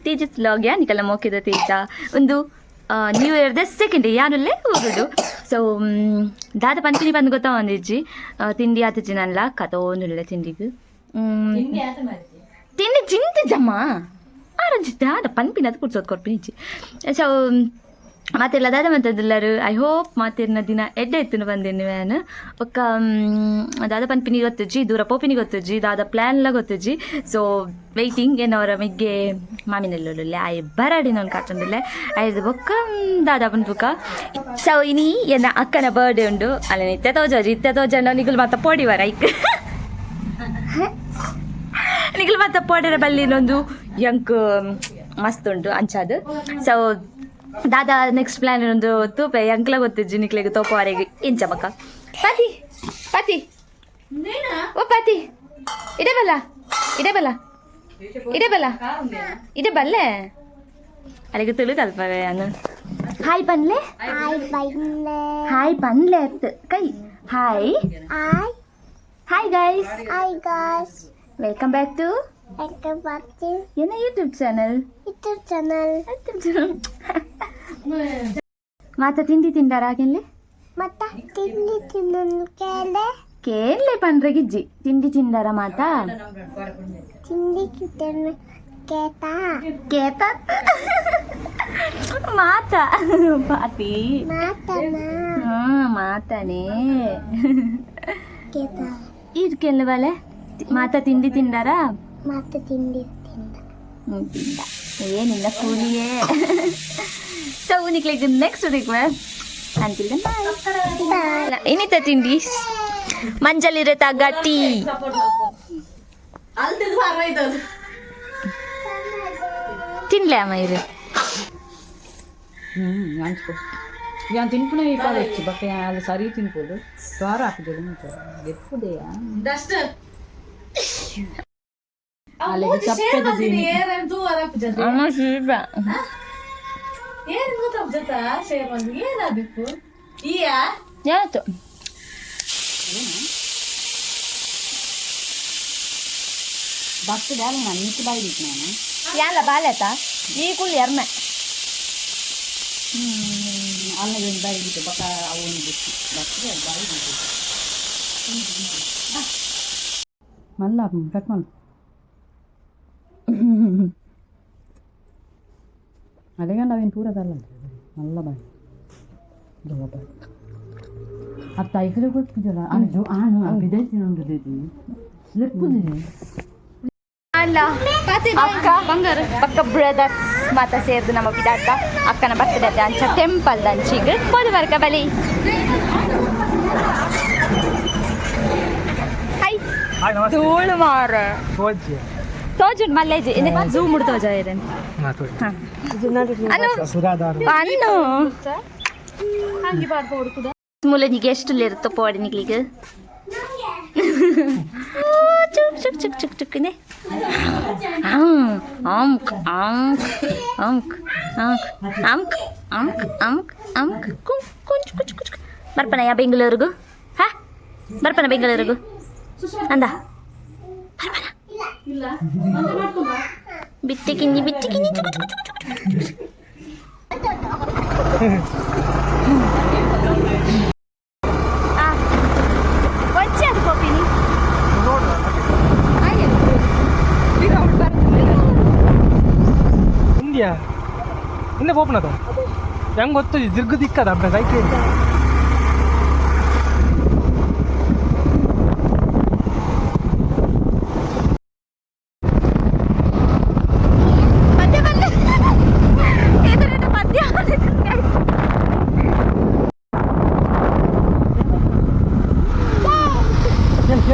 Tejas vlog. ಯಾ ನಿಕಲ್ಲ ಮೋಕೆದ ತೇಜ ಒಂದು new here the second day ಯಾನುಲ್ಲೆ ಊರುಡು. ಸೊ ದಾದ ಪಂಚಿನಿ ಬಂದು ಗೊತ್ತಾ ಒಂದಿಜ್ಜಿ. ತಿಂಡಿ ಆತಿಜ್ಜಿ ನಲ್ಲ ಕತೋಂದುಲ್ಲೆ ತಿಂಡಿಗ್. ತಿಂಡಿ ಚಿಂತೆ ಜಮ್ಮ ಆರಂಜಿ ದಾದ ಪನ್ಪಿನ ಅದು ಕುಡ್ಸೋದು ಕೊರ್ಪಿನಿಜ್ಜಿ. ಸೊ ಮಾತೆಲ್ಲ ದಾದ ಮಂತದಿಲ್ಲರು? I hope ಮಾತಿರ್ನ ದಿನ ಎಡ್ಡೆ ಎತ್ತುನು ಬಂದಿನಿ ವ್ಯಾನ್. ಬೊಕ್ಕ ದಾದ ಪನ್ಪಿನಿ ಗೊತ್ತುಜ್ಜಿ, ದೂರ ಪೋಪಿನಿ ಗೊತ್ತುಜ್ಜಿ, ದಾದ ಪ್ಲ್ಯಾನ್ಲ ಗೊತ್ತುಜ್ಜಿ. ಸೊ ವೆಯ್ಟಿಂಗ್. ಏನವರ ಮಿಗ್ಗೆ ಮಾಮಿನೆಲ್ಲುಲ್ಲೆ ಆಯ್ ಬರಾಡಿ ನಾನು ಕಾಟೊಂದುಲ್ಲೆ ಆಯ್ದು. ಬೊಕ್ಕ ದಾದ ಪನ್ಪುಕ. ಸೊ ಇನಿ ಎನ್ನ ಅಕ್ಕನ ಬರ್ಡೇ ಉಂಡು ಅಲ್ಲ. ಇತ್ತೆ ತೋಜಾಜಿ, ಇತ್ತೆ ತೋಜಂಡ ನಿಗುಲು ಮಾತ ಪೋಡಿವರ ಐಕ್. ನಿಗುಲು ಮಾತ ಪೋಡರ ಬಲ್ಲಿನೊಂದು ಎಂಕ್ ಮಸ್ತ್ ಉಂಟು ಅಂಚಾದು. ಸೊ ದಾದಾ ನೆಕ್ಸ್ಟ್ ಪ್ಲಾನ್ ಒಂದು ತೂಪೆ ಎಂಕ್ಲ ಗೊತ್ತಿಜ್ಜಿ. ನಿಕ್ಲೆಗ್ ತೋಪುವರೆಗೆ ಇಂಚ ಬಕ್ಕ. ಪಾತಿ ಪಾತಿ, ಓ ಪಾತಿ, ಇಡೆ ಬಲ್ಲ, ಇಡೆ ಬಲ್ಲ, ಇಡೆ ಬಲ್ಲ, ಇಡೆ ಬಲ್ಲೆ. ಅಲ್ಲಿಗೆ ತುಳು ಕಲ್ಪವೆ ಅನ್ನು. ಹಾಯ್ ಪನ್ಲೆ. ಹಾಯ್ ಪನ್ಲೆ ಅತ್ ಕೈ. Hi. Hi. Hi guys. Hi guys. Welcome back to Welcome back to ಏನ YouTube channel. YouTube channel. ಮಾತ ತಿಂಡಿ ತಿಂದಾರ ಹಾಗೆನ್ಲೆ? ಮತ್ತ ತಿಂಡಿ ತಿನ್ನಲು ಕೇಳೆ. ಕೇನ್ಲೆ ಪಂಡ್ರೆ ಗಿಜ್ಜಿ. ತಿಂಡಿ ತಿಂದಾರ ಮಾತಾ? ತಿಂಡಿ ತಿನ್ನು ಕೇತಾ. ಕೇತ ಮಾತ ಪಾತಿ. ಮಾತನ. ಹಾ, ಮಾತಾನೆ. ಕೇತಾ. ಇದ್ಕೆಲ್ಲ ಬಲೆ ಮಾತ. ತಿಂಡಿ ತಿಂದಾರಾ? ಮಾತ ತಿಂಡಿ ತಿಂದ. ತಿಂದ ಏನಿಲ್ಲ ಕೂಲಿಯೇ. ಸೊ ನಿಕ್ಲೆಗ್ ನೆಕ್ಸ್ಟ್ ಅಂತಿಲ್ಲ. ಏನಿತ್ತ ತಿಂಡಿ? ಮಂಜಲಿರತ ಗಟ್ಟಿ ತಿನ್ಲೆ ಅಮ್ಮ ಇರು. ಹ್ಞೂ ಹಂಚ್ಕೊ. ಯಾನ್ ತಿನ್ಪುನ ಈ ಪಾದ ಹೆಚ್ಚು ಬಕ್ಕ ಅಲ್ಲಿ ಸರಿ ತಿನ್ಬೋದು. ದ್ವಾರ ಹಾಕಿದ್ರು ಎಪ್ಪುದೆಯಾ ಅಲ್ಲಿಗೆ ಚಪ್ಪೆದ ದೀನಿ. ಅಮ್ಮ ಶೀಪ. ಯಾವತ್ತು ಬಸ್ ಬ್ಯಾಲ ನಾನು ನಿಂತು ಬಾಯಿ ಬಿಟ್ಟು ನಾನು. ಯಾಲ ಬಾಲೆತ ಈ ಕುಲ್ ಎರ್ಮೆ. ಅಲ್ಲಿಗೆ ಒಂದು ಬಾಯಿ ಬಿಟ್ಟು ಬಕ್ಕ ಅವು ಒಂದು ಬಿಟ್ಟು ಬಸ್ ಬಾಯಿ ಬಿಟ್ಟು ಮಲ್ಲ ಕಟ್ ಮಾಡು. ಅಲ್ಲಿಗಂಡ ಅವೇನು ಪೂರ ತರಲ್ಲ ಮಲ್ಲ ಬಾಯಿ ಬಾಯಿ ಅತ್ತ ಐಕಲೆ ಗೊತ್ತಿದ್ದಲ್ಲ ಅಣ್ಣ ಆನು ಬಿದೈತಿ ಉಂಟು ಲೆಪ್ಪುದಿದೆ. ಅಲ್ಲ ಅಕ್ಕ ಪಕ್ಕ ಬ್ರದರ್ಸ್ ಮಾತ ಸೇರ್ದು ನಮ್ಮ ಬಿದಾಟ ಅಕ್ಕನ ಬರ್ತದೆ ಅಂಚ ಟೆಂಪಲ್ ಅಂಚಿಗ್ ಪೋದು ಬರ್ಕ ಬಲಿ. ಹಾಯ್ ಧೂಳು ಮಾರ ತೋಜುಂಡು ಮಲ್ಲೇಜಿ ಝೂಮ್ ಉಡ್ ತೋಜ ಇರೇನು. ಅನು ಅನ್ನು ಮೂಲನಿಗೆ ಎಷ್ಟು ಇರುತ್ತೋ ಪೋಡಿ ನಿಕ್ಲಿಗೆ. ಚುಕ್ ಚುಕ್ ಚುಕ್ ಚುಕ್ ಚುಕ್ಕನೆ ಅಂಕ್ ಅಂಕ್ ಅಂಕ್ ಅಂಕ್ ಅಂಕ್ ಅಂಕ್ ಅಂಕ್ ಅಂಕ್ ಕುಂಚ್ ಕುಂಚ್ ಕುಚ್ ಕುಚ್. ಬರ್ಪನಯ್ಯ ಬೆಂಗಳೂರಿಗೂ? ಹಾ, ಬರ್ಪನ ಬೆಂಗಳೂರಿಗೂ ಅಂದ. ಬರ್ಪನ ಬಿಟ್ಟೆ ಕಿನ್ನಿ ಬಿಟ್ಟೆ ಕಿನ್ನಿ ಚುಕು ಚುಕು ಚುಕು ಚುಕು. ಆ ಒಂಚೆ ಅದು ಪೋಪಿನಿ. ಇಂಡಿಯಾ ಇಂದ ಪೋಪನದು ಹೆಂಗ್ ಗೊತ್ತು? ದಿರ್ಗು ದಿಕ್ಕದ ಅಬ್ಬ ಸೈಕಲ್. ಪದ್ಯ ಬಂದೆ ಎದುರಿನ ಪದ್ಯ.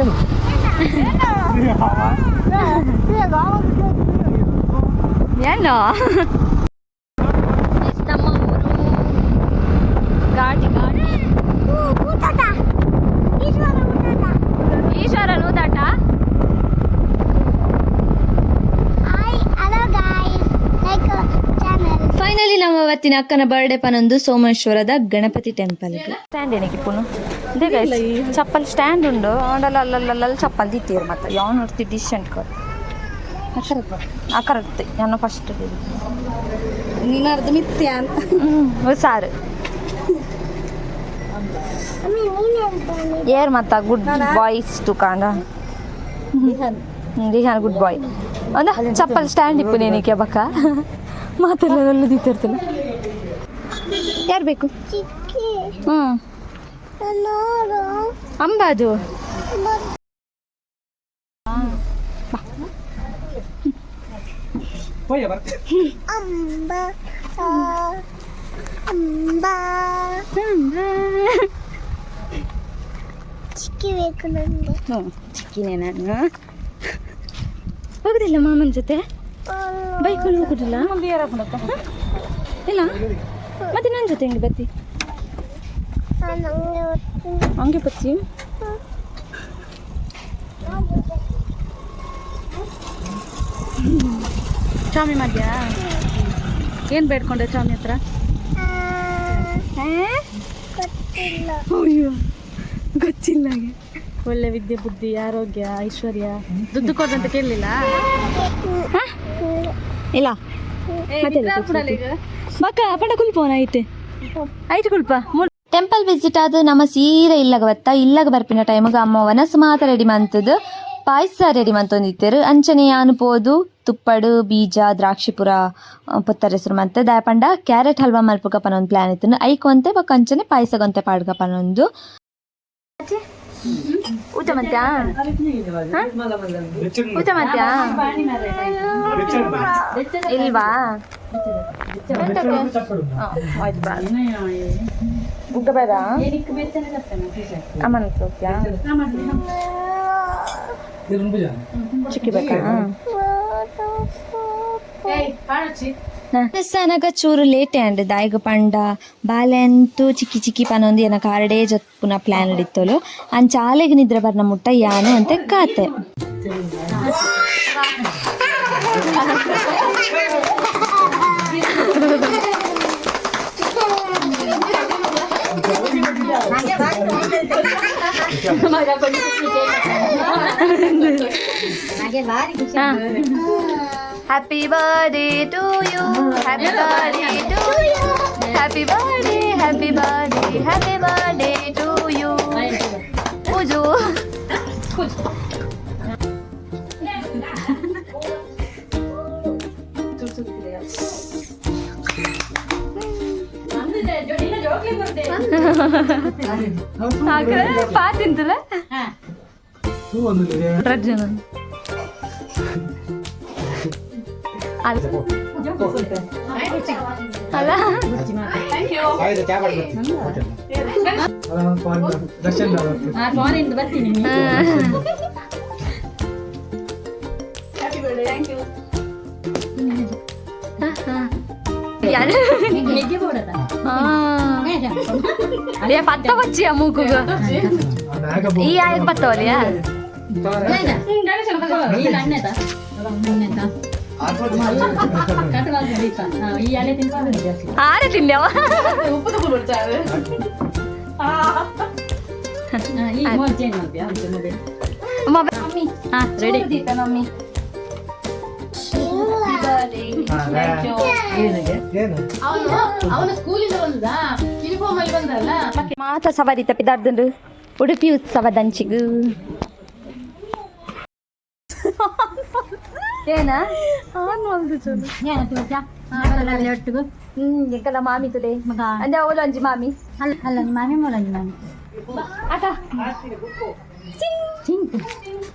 ಏನು ಏನು ಏನು ನಮ್ಮ ಊರು ಘಾಟಿ ಘಾಟಿ. ಊಟದ ಈಶ್ವರ ಊಟದ. ಈಶ್ವರ ನೂದಾಟ. Hi, hello guys, like channel. Finally ನಮ್ಮ ಅವತ್ತಿನ ಅಕ್ಕನ ಬರ್ಡೇ ಪನೊಂದು ಸೋಮೇಶ್ವರದ ಗಣಪತಿ ಟೆಂಪಲ್ ಸ್ಟ್ಯಾಂಡ್ ಏನಕ್ಕೆ ಪುನು ಇದೇ ಗೈಸ್. ಚಪ್ಪಲ್ ಸ್ಟ್ಯಾಂಡ್ ಉಂಡು ಆಂಡಲ ಅಲ್ಲಲ್ಲಲ್ಲಿ ಚಪ್ಪಲ್ ದಿತ್ತೀರು ಮತ್ತೆ ಯಾವ ನೋಡ್ತಿ ಡಿಶ್ ಅಂಟ್ಕೊ. Correct, ನಾನು ಫಸ್ಟ್. ನೀನು ಅರ್ಧ ಮಿತ್ಯ ಅಂತ. ಸಾರು. ಅಮ್ಮಿ, ನೀನು ಎಂತ? ಏರ್ ಮತ್ತ ಗುಡ್ ಬಾಯ್ಸ್ ತುಕಾಂಡ. Rihan good boy. ಅಂದ ಚಪ್ಪಲ್ ಸ್ಟ್ಯಾಂಡ್ ಇಪ್ಪು ನೇನಿಕೆ ಬಕ್ಕ ಮಾತೆಲ್ಲ ಒಳ್ಳೆ ದಿತ್ತಿರ್ತೀನಿ. ಯಾರು ಬೇಕು? ಚಿಕ್ಕಿ. ಹ್ಞೂ. ನೋಡು. ಅಂಬಾದು. ಹೋಯ್ಯ ಬರ್ತೆ. ಅಂಬ, ಆ, ಅಂಬ. ಚಿಕ್ಕಿ ಬೇಕು ನನಗೆ. ಹ್ಞೂ, ಚಿಕ್ಕಿನೇ ನಾನು. ಹೋಗುದಿಲ್ಲ ಮಾಮನ ಜೊತೆ? ಬೈಕಲ್ಲಿ ಹೋಗುದಿಲ್ಲ? ಇಲ್ಲ, ಮತ್ತೆ ನನ್ನ ಜೊತೆ ಹೆಂಗೆ ಬರ್ತಿ? ನಾನು ಹಂಗೆ ಓದ್ತೀನಿ. ಹಂಗೆ ಬರ್ತಿ. ಚಾಮಿ ಮಾಡ್ಯಾ? ಏನು ಬೇಡ್ಕೊಂಡೆ ಚಾಮಿ ಹತ್ರ? ಆ, ಗೊತ್ತಿಲ್ಲ. ಅಯ್ಯೋ, ಗೊತ್ತಿಲ್ಲ ಹಾಗೆ. ಒಳ್ಳೆ ವಿದ್ಯೆ, ಬುದ್ಧಿ, ಆರೋಗ್ಯ, ಐಶ್ವರ್ಯ, ದುಡ್ಡು ಕೊಡ್ರಂತ ಕೇಳಲಿಲ್ಲ? ಇಲ್ಲ. ಮತ್ತೆ ಬಕ್ಕ ಪಂಡ ಕುಲ್ಪೋನ ಐತೆ ಐಟ್ ಕುಲ್ಪ. ಟೆಂಪಲ್ ವಿಸಿಟ್ ಆದ ನಮ್ಮ ಸೀರೆ ಇಲ್ಲಗ ಬತ್ತ. ಇಲ್ಲಗ ಬರ್ಪಿನ ಟೈಮ್ಗೆ ಅಮ್ಮ ವನಸು ಮಾತ ರೆಡಿ ಮಂತದ್ದು, ಪಾಯಸ ರೆಡಿ ಮಂತೊಂದಿತ್ತೇರು. ಅಂಚನೆ ಯಾನು ಪೋದು ತುಪ್ಪಡು ಬೀಜ ದ್ರಾಕ್ಷಿಪುರ ಪುತ್ತರ ಹೆಸರು ಮಂತೆ ದಾಯಪಂಡ ಕ್ಯಾರೆಟ್ ಹಲ್ವಾ ಮಲ್ಪುಗ ಪನೊಂದು ಪ್ಲಾನ್ ಇತ್ತು. ಐಕೊಂತೆ ಬೊಕ್ಕ ಅಂಚನೆ ಪಾಯಸಗೊಂತೆ ಪಾಡ್ಗ ಪನೊಂದು. ಊಟ ಮತ್ತಾ? ಊಟ ಮತ್ತಾ ಇಲ್ವಾ? ಊಟ ಬೇಡ. ಅಮ್ಮನ ಹೋಗ್ತೀಯಾ? ಚಿಕ್ಕಿ ಬೇಕಾ? ಸನಗ ಚೂರು ಲೇಟ್ ಆಂಡ್ ದಾಯಿಗ ಪಂಡ ಬಾಲೆಂತೂ ಚಿಕ್ಕಿ ಚಿಕ್ಕಿ ಪನೊಂದು ಏನ ಕಾರಡೇ ಜತ್ಪುನ ಪ್ಲಾನ್ ಹಿಡಿತೋಲು. ಅಂಚಾಲೆಗೆ ನಿದ್ರೆ ಬರ್ನ ಮುಟ್ಟ ಯಾನು ಅಂತ ಕಾತೆ. Happy birthday to you, happy birthday to you, happy birthday, happy birthday, happy birthday to you. ಪೂಜು. ಪಾ ತಿಂತಲ್ಲ. ಪ್ರಜ್ವಲ್ ಅಲ್ಲ ಅಲ್ಲ. ದರ್ಶನ್. ಫಾರಿನ್ ಬರ್ತೀನಿ. ಯಾರು? ಏ, ಪತ್ತ ಬಚ್ಚಿಯ ಮೂಕುಗ. ಈ ಆಯಕ್ ಪತ್ತವಲಿಯಾ? ಆರೆ ತಿನ್ಯವ. Mummy, ready. ಮಮ್ಮಿ. ಏನು? ಅವನು ಸ್ಕೂಲಿಂದ ಬಂದ, ಯೂನಿಫಾರ್ಮ್ ಅಲ್ಲಿ ಬಂದಲ್ಲ. ಮಾತ ಸವಾರಿ ತಪ್ಪಿದಾರ್ದಂಡು ಉಡುಪಿ ಉತ್ಸವದಂಚಿಗು ಏನ? ಹ್ಮ್, ಎಂಕಲ್ಲ ಮಾಮಿ ತುಲೆ ಅಂದೆ ಅವಳು ಅಂಜಿ ಮಾಮಿ. ಅಲ್ಲ ಮಾಮಿ, ಮೂಲಂಜಿ ಮಾಮಿ. ಅಕ್ಕ.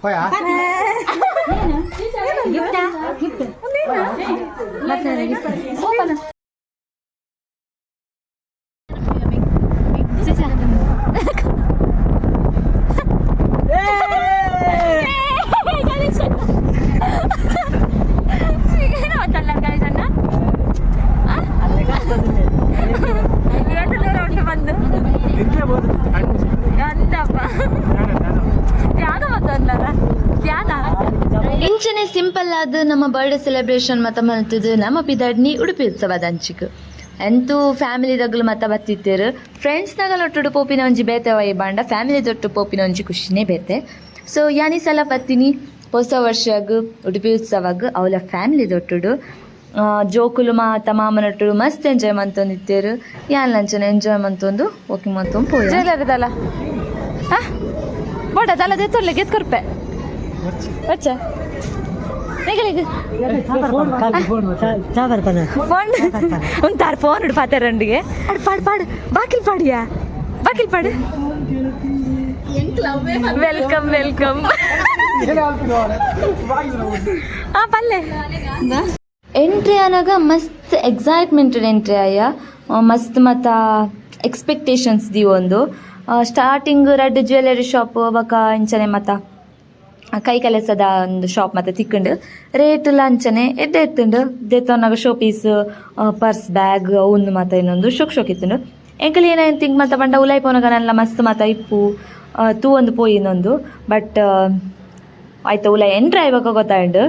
ಹೋಯಾ. ಗಿಫ್ಟ್. ಓಪನ್. ಬಂದು. ನಿದ್ರೆ ಬೋದು. ಅಂತಪ್ಪ ಧ್ಯಾನ. ಇಂಚನೆ ಸಿಂಪಲ್ ಆದ ನಮ್ಮ ಬರ್ಡೇ ಸೆಲೆಬ್ರೇಷನ್ ಮತ್ತ ಮಲ್ತದು ನಮ್ಮ ಪಿದಾಡ್ನಿ ಉಡುಪಿ ಉತ್ಸವದ ಅಂಚಿಕ್. ಎಂತೂ ಫ್ಯಾಮಿಲಿ ದಗ್ಲು ಮತ್ತ ಬತ್ತಿತ್ತೇರು. ಫ್ರೆಂಡ್ಸ್ನಾಗಲ ಒಟ್ಟು ಪೋಪಿನ ಒಂಜಿ ಬೇತೆ ವೈ ಬಾಂಡ, ಫ್ಯಾಮಿಲಿ ದೊಟ್ಟು ಪೋಪಿನ ಒಂಜಿ ಖುಷಿನೇ ಬೇತೆ. ಸೊ ಯಾನಿ ಸಲ ಬತ್ತೀನಿ. ಹೊಸ ವರ್ಷಗ್ ಉಡುಪಿ ಉತ್ಸವಗ್ ಅವಳ ಫ್ಯಾಮಿಲಿ ದೊಟ್ಟುಡು ಜೋಕುಲು ಮಾತ ಮಾಮನೊಟ್ಟುಡು ಮಸ್ತ್ ಎಂಜಾಯ್ ಮಂತೊಂದಿತ್ತೇರು ಯಾನ್ ಲಂಚನ ಎಂಜಾಯ್ ಮಂತೊಂದು ವಾಕಿಂಗ್ ಮಂತೊಂದು ಪೋಯ ಜ್ಯುವೆಲ್ಲರಿದಲ್ಲ ಹಾಂ ಬೋಡ ದಲ್ಲ ದೆತ್ತೊರ್ಲೆ ಗೆತ್ ಕೊರ್ಪೆ ಅಚ್ಚ ಫೋನ್ ಉಂತಾರ್ ಫೋನ್ ಇಡು ಪಾತೆರಂಡಿಗೆ ಪಾಡು ಪಾಡು ಪಾಡು ಬಾಕಿಲ್ ಪಾಡಿಯಾ ಬಾಕಿಲ್ ಪಾಡು. Welcome welcome. ಆ ಪಲ್ಲೆ ಎಂಟ್ರಿ ಆನಾಗ ಮಸ್ತ್ ಎಕ್ಸೈಟ್ಮೆಂಟ್ ಎಂಟ್ರಿ ಆಯ ಮಸ್ತ್ ಮತ ಎಕ್ಸ್ಪೆಕ್ಟೇಷನ್ಸ್ the ಒಂದು ಸ್ಟಾರ್ಟಿಂಗ್ ರಡ್ಡ್ ಜ್ಯುವೆಲರಿ ಶಾಪ್ ಬೊಕ ಇಂಚನೆ ಮತ ಕೈ ಕೆಲಸದ ಒಂದು ಶಾಪ್ ಮತ್ತೆ ತಿಕ್ಕುಂಡು ರೇಟ್ ಲ ಅಂಚನೆ ಎಡ್ಡೆ ಇತ್ತುಂಡು ದೆತ್ತೊನ್ನಗ ಶೋ ಪೀಸ್ ಪರ್ಸ್ ಬ್ಯಾಗ್ ಅವು ಮಾತ ಇನ್ನೊಂದು ಶೋಕ್ ಶೋಕ್ ಇತ್ತುಂಡು. ಎಂಕಲ್ ಏನಾಯ್ತು ತಿಂಕ್ ಮತ ಪಂಡ ಉಲಾಯಿ ಪೋನಗ ನಲ್ಲ ಮಸ್ತ್ ಮಾತ ಇಪ್ಪು ತೂ ಒಂದು ಪೋಯಿ ಇನ್ನೊಂದು ಬಟ್ ಆಯ್ತು ಉಲಾಯಿ ಎಂಟ್ರಿ ಆಯ್ಬಕ ಗೊತ್ತಾಂಡು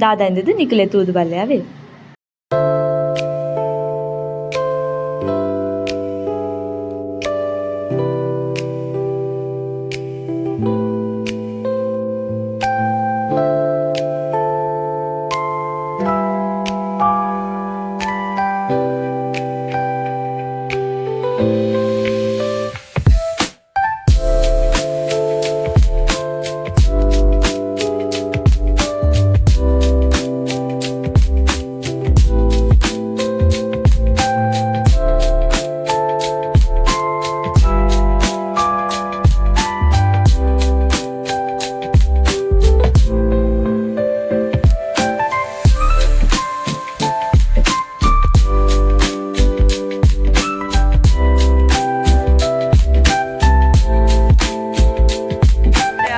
ದಾದ ಇಂದಿದ್ದು ನಿಕ್ಲೆ ತೂದು ಬಲ್ಲೆ ಅವೇ.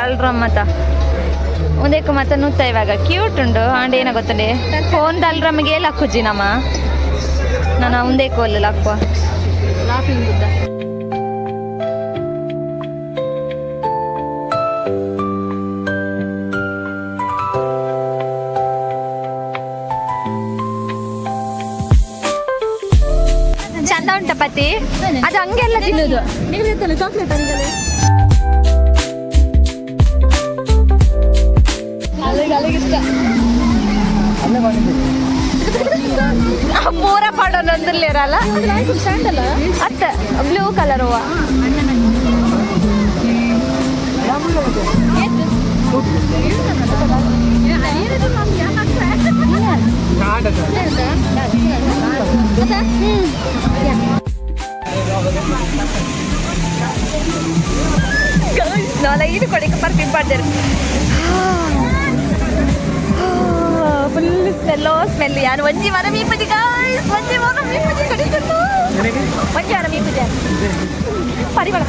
ಅಲ್ರಮ್ಮತ ಒಂದೇಕು ಮತ್ತ ನೂತ ಇವಾಗ ಕ್ಯೂಟ್ ಉಂಡು ಆಂಡ್ ಏನ ಗೊತ್ತುಂಡೆ ಫೋನ್ ಅಲ್ರಮ್ಮಗೆ ಲಕ್ಕುಜಿ ನಮ್ಮ ನಾನು ಒಂದೇಕು ಅಲ್ಲ ಲಕ್ಕುವ. ಚಂದ ಉಂಟ ಪತಿ ಅದು ಹಂಗೆಲ್ಲ ತಿನ್ನೋದು. ಪೂರ ಪಾಡೋನೊಂದಿರ್ಲಿರಲ್ಲ ಅತ್ತ ಬ್ಲೂ ಕಲರ್ ಹೂವ. ನಾಳೆ ಇದು ಕೊಡಿಕ ಪರ್ಫ್ಯೂಮ್ ಪಾಡ್ದರು ಫುಲ್ ಸ್ಮೆಲ್ಲೋ ಸ್ಮೆಲ್. ಯಾರು ಒಂಜಿ ಮರ ಮೀಪುಜಿ ಗಾಯ್ಸ್, ಒಂಜಿ ಮರ ಮೀಪುಜಿ ಕಡಿಕೊಂಡು ಒಂಜಿ ಮರ ಮೀಪುಜಿ ಪರಿಮಳ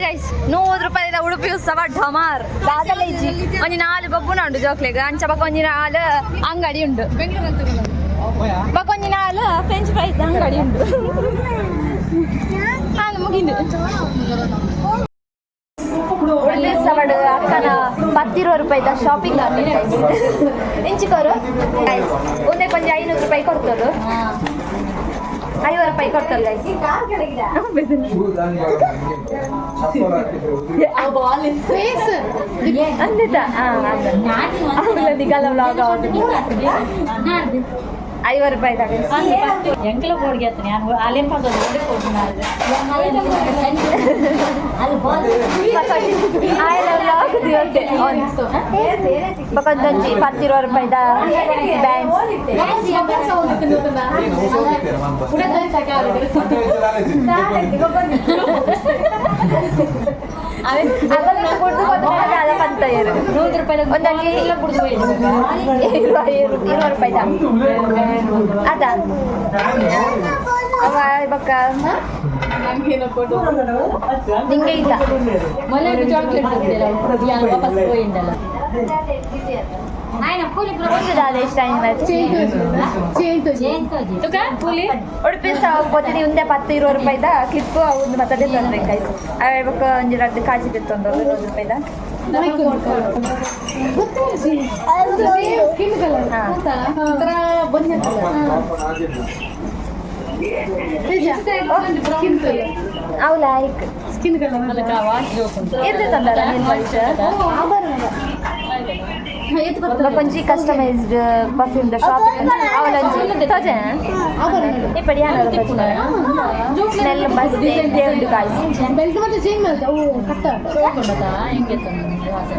ಗೈಸ್. 100 ರೂಪಾಯಿದ ಉಡುಪಿ ಉತ್ಸವ ಢಮಾರ್ ದಾದಲ ಇಜ್ಜಿ. ಒಂಜಿ ನಾಲ್ ಗೊಬ್ಬುನ ಉಂಡು ಜೋಕ್ಲೆಗ್ ಅಂಚ ಬೊಕ ಒಂಜಿ ನಾಲ್ ಅಂಗಡಿ ಉಂಡು ಬೊಕ ಒಂಜಿ ನಾಲ್ ಫ್ರೆಂಚ್ ಫ್ರೈಸ್ ಅಂಗಡಿ ಉಂಡು ನಾನು ಮುಗಿಂದು. ಉಡುಪಿ ಉತ್ಸವಡ್ ಅಕ್ಕನ 10 ರೂಪಾಯಿದ ಶಾಪಿಂಗ್ ಎಂಚಿಕೋರು ಗೈಸ್. ಒಂದೇ ಕೊಂಚ 500 ರೂಪಾಯಿ ಕೊಡ್ತರು, 50 ರೂಪಾಯಿ ಕೊಡ್ತಾರೆ ಗೈಸ್. ಅಂದಿದ್ದ ನಿಗಲ ವ್ಲಾಗ್ 50 ರೂಪಾಯಿ. ಎಂಕಲ ಬೋರ್ಡ್ಗೆ ಆತನೆ ಅಲ್ಲೇನು ಬೊಕೊಂದೊಂಜಿ 10 ರೂಪಾಯಿದ ಬ್ಯಾಂಡ್. ಅಗಲ ಪಂತಯ್ಯರು 100 ರೂಪಾಯಿ ಒಂದೊಂಜಿ 20 ರೂಪಾಯಿದ ಅದ ಅವ ಬೊಕ್ಕ ನಿಂಗೆ ಇಲ್ಲ. ಮೊನ್ನೆ ಚಾಕ್ಲೇಟ್ ವಾಪಸ್ ಹೋಯಿಂದಲ್ಲ. ಒಂದು ದಾದ ಇಷ್ಟ. ಉಡುಪಿ ಪೋತಿನಿ ಉಂದೆ 10 20 ರೂಪಾಯಿದ ಕ್ಲಿಪ್ ಒಂದು ಮತ್ತೆ ತಂದ್ಬೇಕಾಯ್ತು. ಅವೆ ಬೊಕ್ಕ ಒಂಜಿ ರಡ್ಡ್ ಕಾಜಿ ತೆತ್ತೊಂದು 20 ರೂಪಾಯಿದ. ಅವು ಲೈಕ್ ಇರ್ದು ತಂದಲ್ಲ ನೀನು ಫಸ್ಟ್. ಬೊಕೊಂಜಿ ಕಸ್ಟಮೈಸ್ಡ್ ಪರ್ಫ್ಯೂಮ್ ದ ಶಾಪ್ ಅವಲಂಜಿ ತೋಜೆ ಇಪ್ಪಡಿ ಸ್ಮೆಲ್ ಬಸ್ ಉಂಡು ಗಾಯ್ಸ್. ಬೆಲ್ಟ್ ಮತ್ತೆ ಚೇಂಜ್ ಮಾಡ್ತಾ ಅವು ಕಟ್ಟ.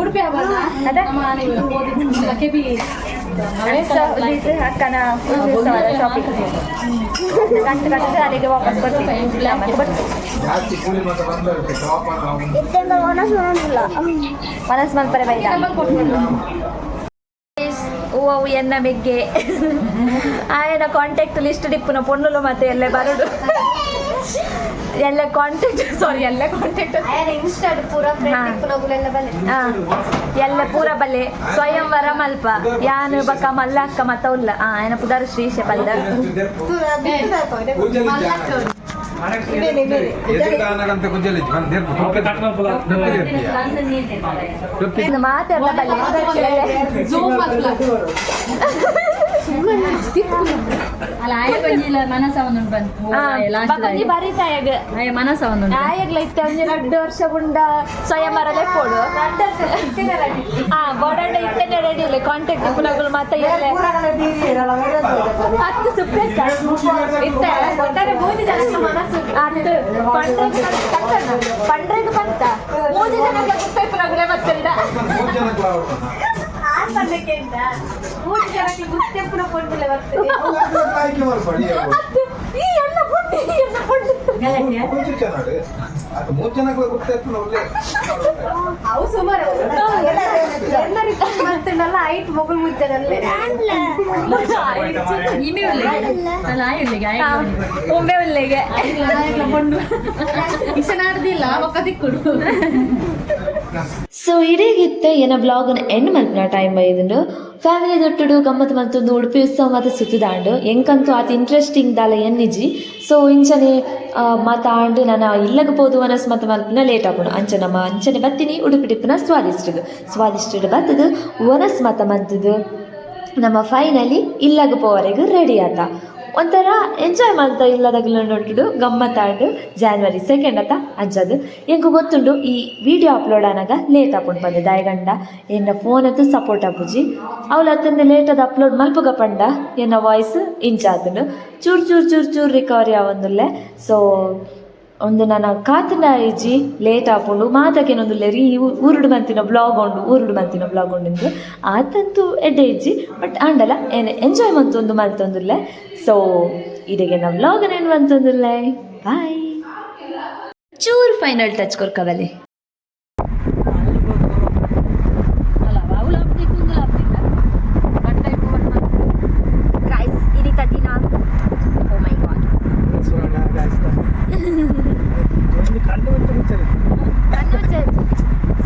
ಉಡುಪಿ. ಅದ ಅಕ್ಕನ ಶಾಪಿಂಗ್ ಕಟ್ಟು ಕಟ್ಟು ಅಲ್ಲಿಗೆ ವಾಪಸ್ ಬರ್ತೀವಿ, ಮತ್ತೆ ಬರ್ತೀವಿ. ಜಾಸ್ತಿ ಕೂಲಿ ಮತ್ತೆ ಬಂದರುತ್ತೆ ಟಾಪ್. ಇತ್ತೆಂದ ಒಣಸು ಒಣಗಿಲ್ಲ. ಮನಸ್ಸು ಮಲ್ಪರೆ ಬೈದ ಹೂವು ಎನ್ನ ಬೆಗ್ಗೆ ಆಯನ ಕಾಂಟ್ಯಾಕ್ಟ್ ಲಿಸ್ಟ್ ಡಿಪ್ಪುನ ಪೊನ್ನುಲು ಮತ್ತೆ ಎಲ್ಲೆ ಬರುಡು ಎಲ್ಲ ಕಾಂಟ್ಯಾಕ್ಟ್, ಸಾರಿ, ಎಲ್ಲ ಕಾಂಟ್ಯಾಕ್ಟ್. ಇನ್ಸ್ಟಾಡ್ ಪೂರ ಹಾ. ಫ್ರೆಂಡ್ ಬಲೆ. ಹಾ, ಎಲ್ಲ ಪೂರ ಬಲ್ಲೆ ಸ್ವಯಂವರ ಮಲ್ಪ ಯಾನು ಬಕ್ಕ ಮಲ್ಲ ಅಕ್ಕ ಮತ್ತ ಉಲ್ಲ. ಆ ಆಯನ ಪುದಾರು ಶ್ರೀಶೆ ಪಂದ. ಎದುರು ಕುಜ್ಜಲಿ ಮಾತೆಲ್ಲ ಬಲ್ಲೆ. ಝೂಮ್. ಅಲ್ಲ, ಆಯ ಬಂದಿಲ್ಲ ಮನಸ ಒಂದುಂಟು ಬಂತು. ಬಕೊಂಜಿ ಬರೀತಾಯಗ. ಆಯ ಮನಸ ಒಂದುಂಟು. ಆಯಗ್ಲ ಇತ್ತೆ ಒಂಜಿ 2 ವರ್ಷ ಗುಂಡ ಸ್ವಯಂವರ ಲೆಕ್ಕೋಡು. ಹಾ, ಬೋಡಂಡ ಇತ್ತೆನೆ ರೆಡಿ ಇಲ್ಲ ಕಾಂಟ್ಯಾಕ್ಟ್ ಇಪ್ಪುನಗುಲು ಮಾತ ಎಲ್ಲ ಹತ್ತು ಸುಪ್ಪೆಕ್ಕ ಇತ್ತೆ ಒಟ್ಟಾರೆ ಮೂಜಿ ಜನಕ್ಕೆ ಮನಸ್ಸು ಹತ್ತು ಪಂಡ್ರೆಗ್ ತಕ್ಕನ ಪಂಡ್ರೆಗ್ ಬಂತ ಮೂಜಿ ಜನಕ್ಕೆ ಗುತ್ತ ಇಪ್ಪುನಗುಲೇ ಬತ್ತಿಲ್ಲ. ಮೂರು ಜನಕ್ಕೆ ಆನ್ ಮಾಡ್ಲಿಕ್ಕೆ ಅಂತ ಮೂರು ಜನಕ್ಕೆ ಗುತ್ತೆಪ್ಪುನ ಪೊಂಡುಲೆ ಬರ್ತದೆ. ಆಯ್ಕೆ ಮಾಡ್ಬೇಡಿ. ಹತ್ತು ಈ ಎಲ್ಲ ಪುಂಡಿ ಈ ಎಲ್ಲ ಪುಂಡಿ. ಮೂರು ಜನ ಅದು ಮೂರು ಜನಕ್ಕೆ ಗೊತ್ತಾಯ್ತು ಒಳ್ಳೆ. ಅವು ಸುಮಾರು ಮತ್ತಲ್ಲ ಐಟ್ ಮೊಗಲ್ ಮುದ್ದರಲ್ಲೇ. ಇಮೆ ಉಳ್ಳೆಗೆ ಅಲ್ಲ, ಆಯ ಉಳ್ಳೆಗೆ ಆಯ. ಉಂಬೆ ಉಲ್ಲೆಗೆ. ಇಷ್ಟ ನಾಡ್ದಿಲ್ಲ ಒಕ್ಕ ದಿಕ್ಕುಡು. ಸೊ ಇಡೀಗಿತ್ತೆ ಏನ ಬ್ಲಾಗನ್ನು ಎಂಡ್ ಮಲ್ಪಿನ ಟೈಮ್ ಬೈದುಂಡು. ಫ್ಯಾಮಿಲಿ ದೊಟ್ಟುಡು ಗಮ್ಮತ್ ಮಲ್ತೊಂದು ಉಡುಪಿ ಉತ್ಸವ ಮಾತ ಸುತ್ತುದಾಂಡು. ಎಂಕಂತೂ ಆತ ಇಂಟ್ರೆಸ್ಟಿಂಗ್ ದಾಲ ಎನ್ನಿಜಿ. ಸೊ ಇಂಚನೆ ಮಾತಾಂಡು ನಾನು ಇಲ್ಲಗ ಪೋದು ಮನಸ್ಸು ಮತ ಮಲ್ಪಿನ ಲೇಟ್ ಆಪುಂಡು. ಅಂಚ ನಮ್ಮ ಅಂಚನೆ ಬತ್ತೀನಿ ಉಡುಪಿ ಟಿಪ್ಪುನ ಸ್ವಾದಿಷ್ಟಗ್ ಸ್ವಾದಿಷ್ಟಡ್ ಬತ್ತದು ವನಸ್ ಮತ ಮಂತದು ನಮ್ಮ ಫೈನಲಿ ಇಲ್ಲಗ ಪೋವರೆಗೂ ರೆಡಿ ಆತ. ಒಂಥರ ಎಂಜಾಯ್ ಮಾಡ್ತಾ ಇಲ್ಲದಗ್ಲು ನೋಟುಡು ಗಮ್ಮತ್ತಾಂಡು. ಜಾನ್ವರಿ 2 ಆತ ಅಂಚದು ಎಂಕು ಗೊತ್ತುಂಡು ಈ ವಿಡಿಯೋ ಅಪ್ಲೋಡ್ ಆನಾಗ ಲೇಟ್ ಆಪುಂಡು ಪಂದೆ. ದಾಯಗಂಡ ಎನ್ನ ಫೋನ್ ಅಂತೂ ಸಪೋರ್ಟ್ ಆಪುಜಿ. ಅವಳು ಅತ್ತಂದೆ ಲೇಟ್ ಅದು ಅಪ್ಲೋಡ್ ಮಲ್ಪುಗ ಪಂಡ ಎನ್ನ ವಾಯ್ಸ್ ಇಂಚಾತುಂಡು. ಚೂರು ಚೂರು ಚೂರು ಚೂರು ರಿಕವರಿ ಆವೊಂದುಲ್ಲೆ. ಸೊ ಒಂದು ನನ್ನ ಕಾತುಂಡ ಇಜ್ಜಿ ಲೇಟ್ ಆಪುಂಡು ಮಾತಕ್ಕೇನೊಂದು ಲೆರಿ ಊರುಡು ಮಂತಿನ ಬ್ಲಾಗ್ ಉಂಡು, ಊರುಡು ಮಂತಿನ ಬ್ಲಾಗ್ ಉಂಡು. ಆತಂತೂ ಎಡ್ಡೆ ಇಜ್ಜಿ, ಬಟ್ ಆಂಡಲ ಏನು ಎಂಜಾಯ್ ಮಂತೊಂದು ಮಲ್ತೊಂದುಲ್ಲೆ. ಸೊ ಇಡೆಗೆ ನಮ್ಮ ಬ್ಲಾಗ್ ಏನು ಮಂತೊಂದುಲ್ಲೆ. ಬಾಯ್. ಚೂರು ಫೈನಲ್ ಟಚ್ ಕೊರ್ಕವಲ್ಲಿ. ಅಲ್ಲ, ಅವಳು ಆಪ್ತಿಕ್ ಒಂದು ಆಪ್ತಿಕ್ಕ ಬಟ್. ಗಾಯ್ಸ್, ಇನಿತ ದಿನ, ಓ ಮೈ ಗಾಡ್.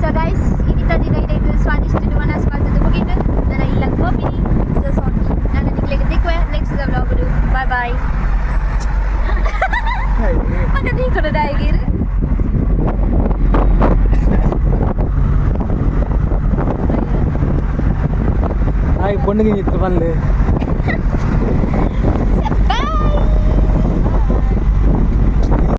ಸೊ ಗೈಸ್, ಇನಿತ ದಿನ ಇಡೈತು ಸ್ವಾದಿಷ್ಟ ಮನಸ್ ಮಾಡ್ತದೆ ಮುಗಿತು. ನಾನು ಇಲ್ಲ ಹೋಗಿನಿ. ಸೊ ಸಾರಿ, ನಾನು ನಿಗ್ಲಿಗೆ ದಿಕ್ವೆ ನೆಕ್ಸ್ಟ್ ವ್ಲಾಗ್. Bye bye. ಮತ್ತೆ ನೀ ಕೊಡೋದಾಗಿರು. ಹಾಯ್ ಪೊಣ್ಣುಗೆ ಇತ್ತು ಬಂದು.